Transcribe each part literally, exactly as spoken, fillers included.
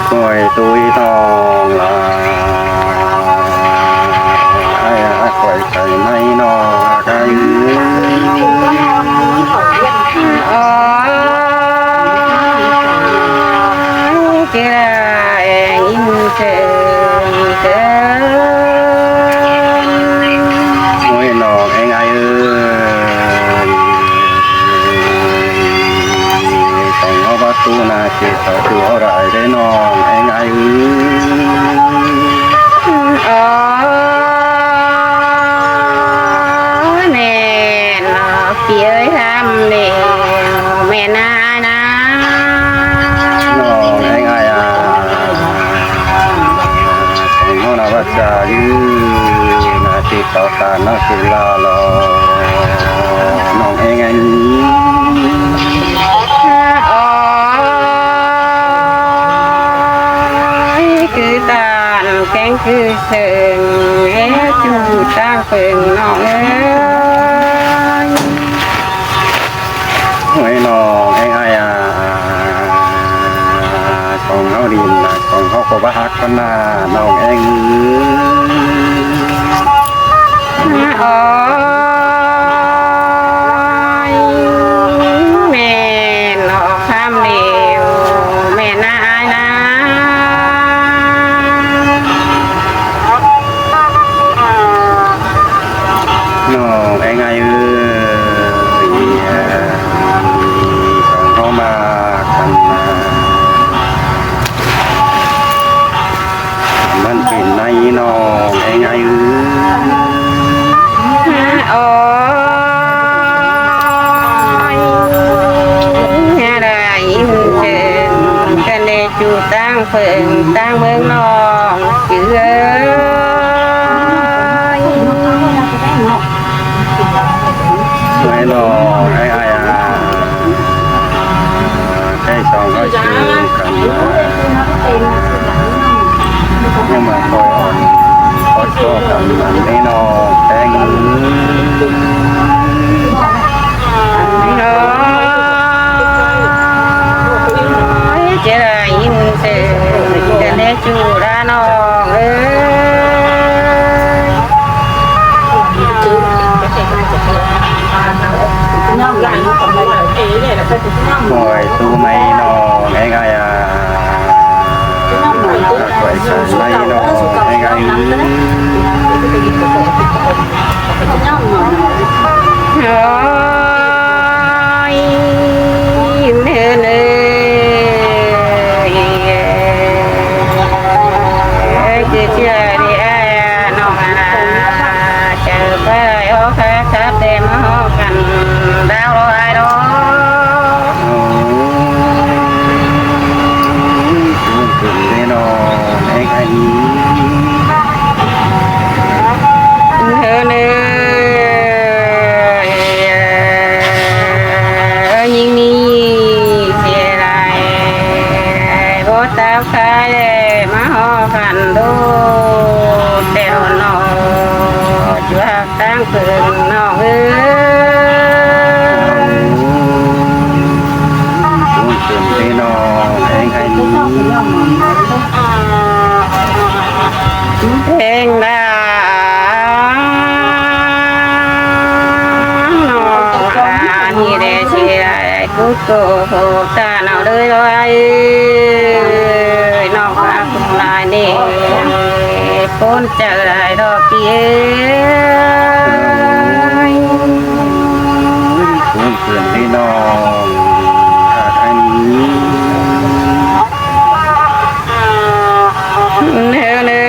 khỏi tui ꞌnọng ꞌlạ. Ai ꞌa, khỏi chảy ꞌmạy ꞌnọng ꞌa, cái ơ, cái là eng in sương sương. Ôi, ꞌnọng eng ai ơi. Song ꞌháu báu tu na, ꞌchí sau tu ꞌháu đảy đé ꞌnọng eng ai ơi. Ơ, ꞌmen ꞌnọ ꞌpi ơi, hăm ꞌlẹo ꞌmen ꞌa ꞌnị. ꞌNọng eng ai ꞌa. Song ꞌháu ꞌnọ báu cha ư, ꞌnị ꞌchí sau ta ꞌnọ ꞌchí ꞌlạ lo. ꞌNọng eng ai ꞌnị. Ôi, cứ tan kéng cứ sương, é chu ꞌtáng phông ꞌnọng ơi. Ôi, ꞌnọng eng ai ꞌa. Song ꞌháu đin ꞌnạ, song ꞌháu ꞌcọ báu ꞌhặc ꞌcón ꞌnạ, ꞌnọng eng ơi. Ôi, ꞌmen ꞌnọ hăm ꞌlẹo ꞌmen ꞌa ꞌnị. ꞌNọng eng ai ơi, song ꞌháu ꞌmá căn ꞌmắn pên ꞌnị ꞌnọng eng ai ơi. Ôi, ꞌnị đảy in sương, căn ꞌlẹo chu ꞌtáng phông ꞌtáng ꞌmướng ꞌnọng chứ ơi. Ai ꞌnọng eng ai ꞌa. Cái song ꞌháu sương căn ꞌnạ. Nhưng mà khỏi ón, khỏi ꞌcọ căn ꞌnặn ꞌnị ꞌnọng eng ơi. Ôi, ꞌchí đảy in sương, căn ꞌlẹo chu ꞌlạ ꞌnọng ơi. Khỏi tu ꞌmạy ꞌnọng eng ai ꞌa. Khỏi tu ꞌmạy ꞌnọng eng ai ơi. Ôi, ꞌnị ꞌnị. Ơ, ꞌchí ꞌchưa đi ai ꞌnọng ꞌnạ. Chảu ꞌva ꞌhụ khắp khắp đé ꞌmá ꞌhụ căn đao lo ai lo. Ôi, ꞌchí ꞌcứn đé ꞌnọng eng ai. Hơ ꞌnị, ơ, ꞌnhính ꞌnị, sia lai, báu táo khai đé ꞌmá ꞌhụ căn đu, té ꞌnọ, chuốp ꞌtáng phông ꞌnọng ơi. Ôi, ꞌcứn đé ꞌnọng eng ai. Eng đa ꞌnọng ꞌnị đé sia lai, cú tô hô ta ꞌnọng đới lo ai ơi. ꞌNọng ꞌva ꞌcốn lai ꞌnị, ꞌcốn chaư lai ꞌlọ ꞌpi ơi. ꞌCốn ꞌcứn đé ꞌnọng ꞌa. Hơ ꞌnị,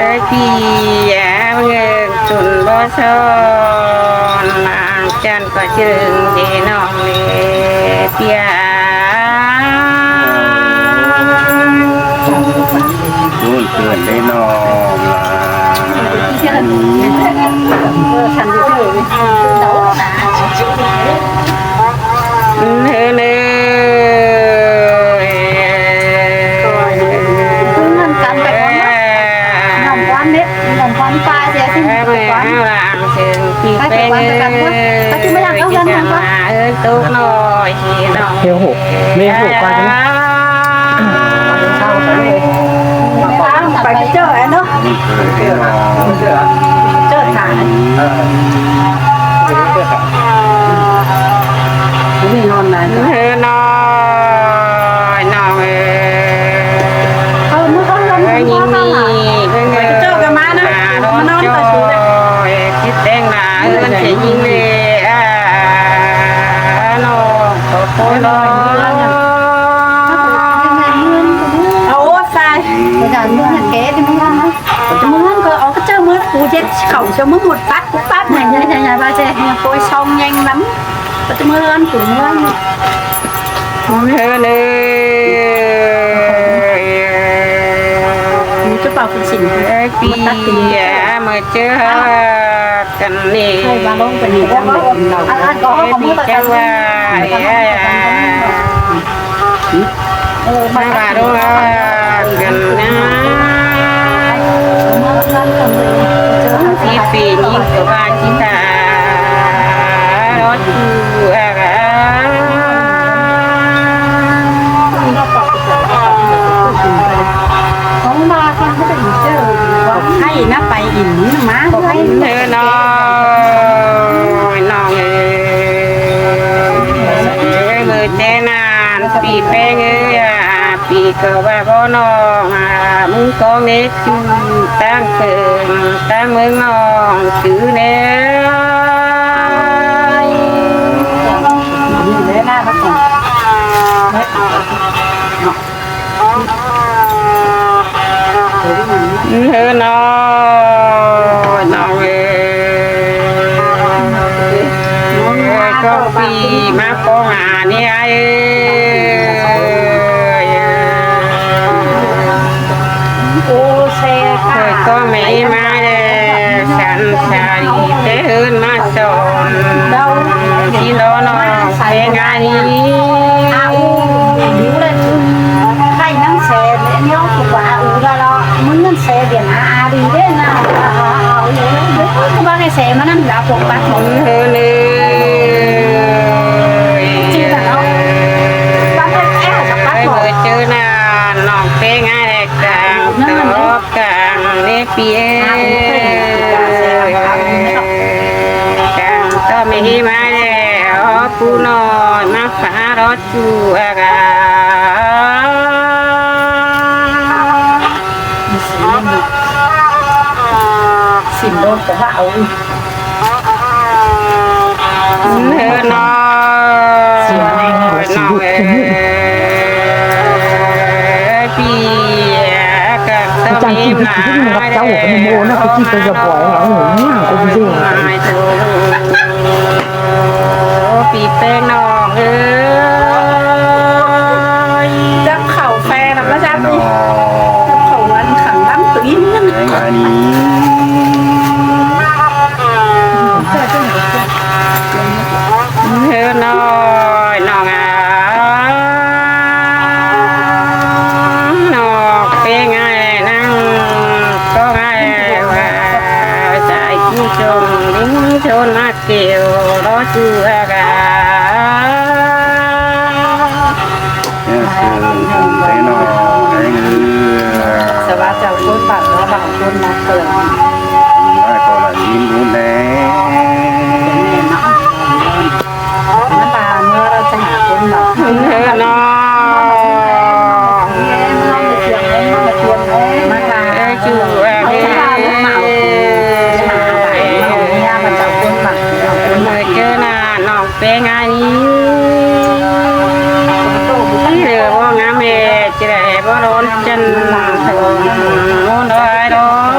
ꞌpi ꞌa, ꞌmướng ꞌchún báu son, ꞌmáng ꞌchăn ꞌcọ ꞌchương đé ꞌnọng ꞌnị ꞌpi ꞌa. ꞌCốn ꞌcứn đé ꞌnọng ꞌlạ. Hơ ꞌnị, ꞌcốn ꞌcắn ꞌcọ Mẹ hổ, mẹ hổ coi chứ. Phải chợ ấy nó. Chợ thả. Cái gì ngon này? Nó, nó, ơ, nó không, không, không, không, không. Phải chợ cái má nó. Nó non phải xuống đấy. Cái tên là, ơ, nó sẽ nhìn về, à, nó. Ôi, sai. Ôi, dạo mưa là ké thì mưa lắm. Mưa lắm, có, có cái chợ mưa, cú chết khẩu chợ mưa một phát, một phát này, này, này, này, ba xe, nhà tôi xong nhanh lắm. Có chợ mưa lắm, cú mưa lắm. Mưa lắm. Mưa chớ bảo phun xỉn. Ê, một phát thì. Pi, à, mưa chớ. Căn này. Hay ba lông cái này, ăn, ăn có, có mưa. Ê, pi chớ ba, à, à, à. Ơ, ba ba đô, à, căn này. Pi pi nhìn của ba chị ta. Nó chu, à, à. Không ba con có thể đi chơi. Hay nó phải ỉn mà hay. Nó, nó, nó, ơ, mưa thế nan, pi peng ơi, à, pi có ba bó nó, à, mưng có nghe chứ, tăng phường, tăng mưng nó, chứ nè. Nó, nó, ơ, có pi má có ngà nè ai ơi. Ô, xe. Ơi, có mẹ má đây, sẵn sàng đi té hơn má. Son. Đâu? Xin đó nó. Xe ngay đi. A u, điếu lên. Khay nắng xe, nếu không có a u ra lo. Muốn ngân xe điện a a đi đấy nè. Có ba cái xe mà năm đã phục bắt một. Hơn ơi. Chứ là nó. Bắt được cái là bắt một. Ơi, chứ nè, nó xe ngay đây, càng. Nó, nó, nó. Cang nê pi ơi. Cang tó mê hê ma đe ó pú ꞌnọi ꞌmá phả rót chu a ga. Xin đốt cái bão. Nó, nó, pi, cang tó mê ma đe. Ôi, cháu của con mô nó có chi tôi gặp gọi nó, nó ngủ nhá, có gì mà. Pi peng ꞌnọng ơi. Chắc khẩu phe lắm nó chắc đi. Chắc khẩu ăn khẳng lắm, tự nhiên. Anh ai đi. Hơ ꞌnọi ꞌnọng a. ꞌNọng peng ai năng ꞌcọ ai ꞌva. Sai ꞌchu chông lính chôn ꞌmá kiêu đó chu a ga. Yes, sir. Thế nó, anh ơi. Sa ꞌva chào ꞌcốn bản đó, bảo ꞌcốn ꞌmá kiêu. Ai có là lính đúng đấy. Nó là mưa đó, chả ꞌcốn bản. Nó. Nó là ꞌchu a ga. Mưa ꞌchớ na ꞌnọng peng ai. Đi lơ bó ngắm ê, ꞌchí đảy bó đón chân. Ôn đó ai đó.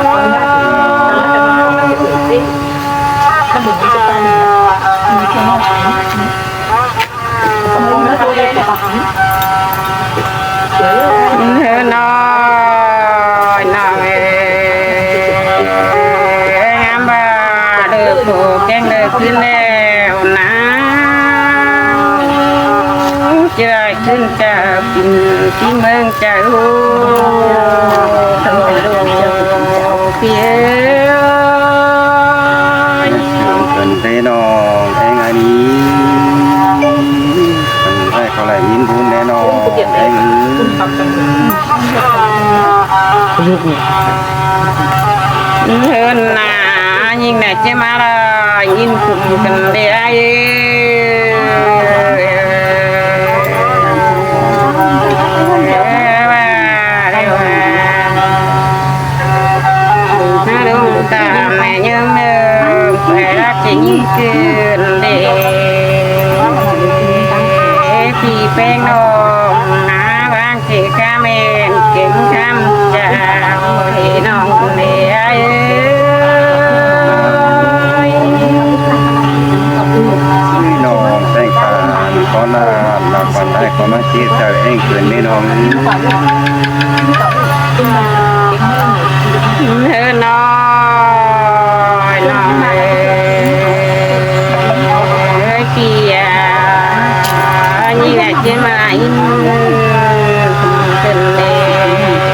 Hơ ꞌnọi ꞌnọng ê, ngắm ba đơ khổ keng đơ khứn đeo ná. ꞌChí đảy khứn chaư kin kin ꞌmướng chaư hu. Pi ơi. Sướng khớn thế ꞌnọng, anh ai đi. Anh ai có lại Hơn nả, ꞌnhính nả ꞌchí ꞌmá ꞌlạ, ꞌnhính khum căn đé ai. Đé ꞌva, đé ꞌva. Há ꞌlống ta mẹ ꞌnhắng ꞌnớ, phải lắc ꞌchí ꞌnhính căn đé. Phi ꞌpéng ꞌnọng, nả ꞌváng ꞌchí cá mến, kén khắm chả, ôi ꞌnọng đé ai ơi. ꞌNọng ꞌtếng ta, ꞌcọ nả, nả ꞌquám ai ꞌcọ ꞌmá ꞌchí chaư ꞌhêng khửn ꞌnị ꞌnọng. Ơ ꞌnọng, ꞌnọng ơi, ꞌpi a, ꞌnhính nả ꞌchí ꞌmá ꞌnhính khửn đé.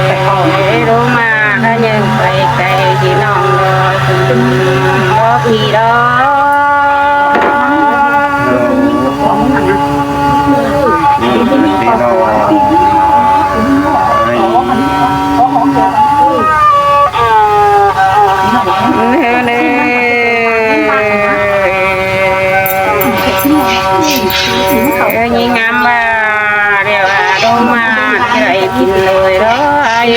Đảy ꞌmá ꞌcọ ꞌnhắng pay cay ꞌchí ꞌnọng ꞌlới, báu ꞌpi đaư. ꞌNhính ngắm ꞌva, đéo a, đu ꞌmá, ꞌchí đảy kin ꞌlới đaư, ai,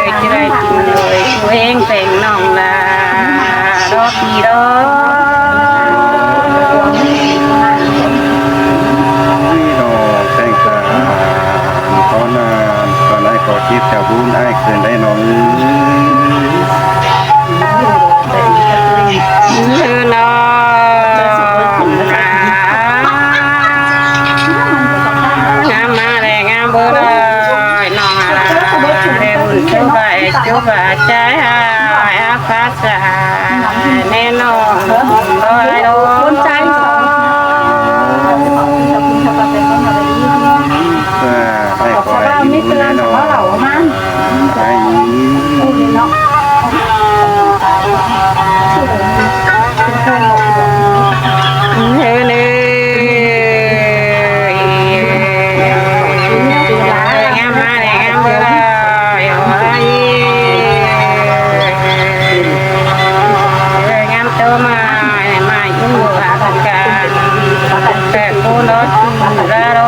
ꞌchí đảy kin ꞌlới, ꞌchu ꞌhêng ꞌpéng ꞌnọng ꞌlạ, đaư ꞌpi đaư. ꞌNhính ꞌnọng ꞌtếng ta, ꞌcọ nả, ꞌcọ nả ꞌcọ ꞌchí chaư bun ai khửn đảy ꞌnọng. Ơ ꞌnọng, ngắm ꞌmá đảy ngắm báu đaư, ꞌnọng a, đảy bun ꞌchu ꞌva, ꞌchu ꞌva, chai ha, a, phát ꞌnhắng ꞌnọng, ôi ꞌnọng. Ơ, ai ꞌcọ ai ꞌnhính ꞌnọng. Ai ꞌnhính. Ơ ꞌnị. Ngắm ꞌmá đảy ngắm báu đaư, ôi. Ngắm tô ꞌmá, ꞌmá ꞌnhính ꞌva căn, ꞌpẹ ꞌcốn đó ꞌchu đaư đaư.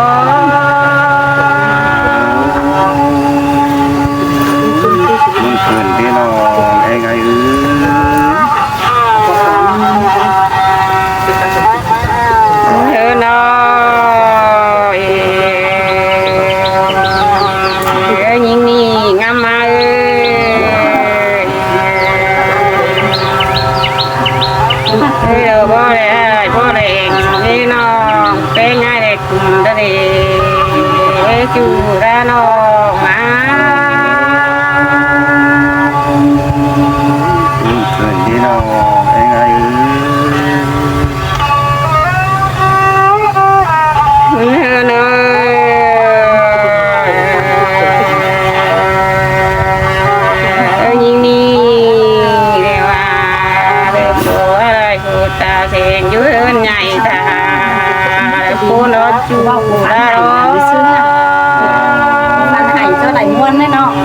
ꞌMướng khửn ꞌnị ꞌnọng, ꞌhêng ai ư. Ơ ꞌnọng, ơ ꞌnhính ꞌnị ngắm ꞌmá ơi. Ơ, báu đảy, báu đảy, ꞌnị ꞌnọng, ꞌpéng ai đảy khum đaư đé, ꞌchu đaư ꞌnọng a. ꞌMướng khửn ꞌnị ꞌnọng, ꞌhêng ai ư. ꞌNhính ꞌnị, đéo a, đéo ꞌcọ ai ꞌcọ ta seng dú ꞌhướn ꞌnhại ta, ꞌcốn đó ꞌchu đaư đaư. Săn hảy cho đảy ꞌmuôn đấy ꞌnọng.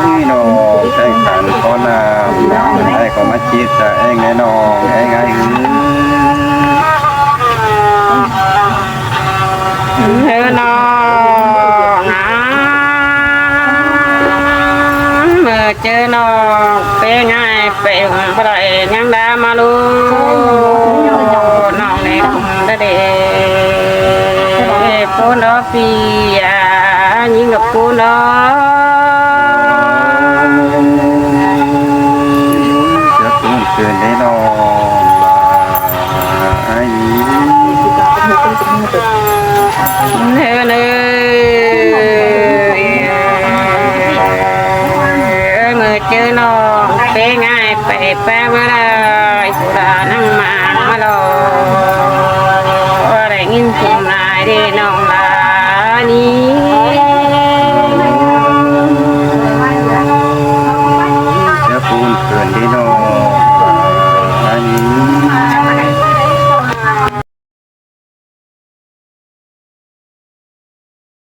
ꞌNhính ꞌnọng, ꞌtếng ta ꞌcọ nả, ai ꞌcọ ꞌmá ꞌchí chaư ꞌhêng đảy ꞌnọng, ꞌhêng ai ư. Ơ ꞌnọng a, ꞌmưa ꞌchớ ꞌnọng ꞌpéng ai pay hung báu đảy ꞌnhắng đa ꞌmá ꞌlụk ꞌnọng ꞌnị khum đaư đé. ꞌCốn đó ꞌpi a, ꞌnhính ꞌcọ ꞌcốn đó. Chắc ꞌcốn khửn ꞌnị ꞌnọng. Ai ꞌnị. Ơ ꞌnị. ꞌMưa ꞌchớ ꞌnọng ꞌpéng ai pay pay báu đaư,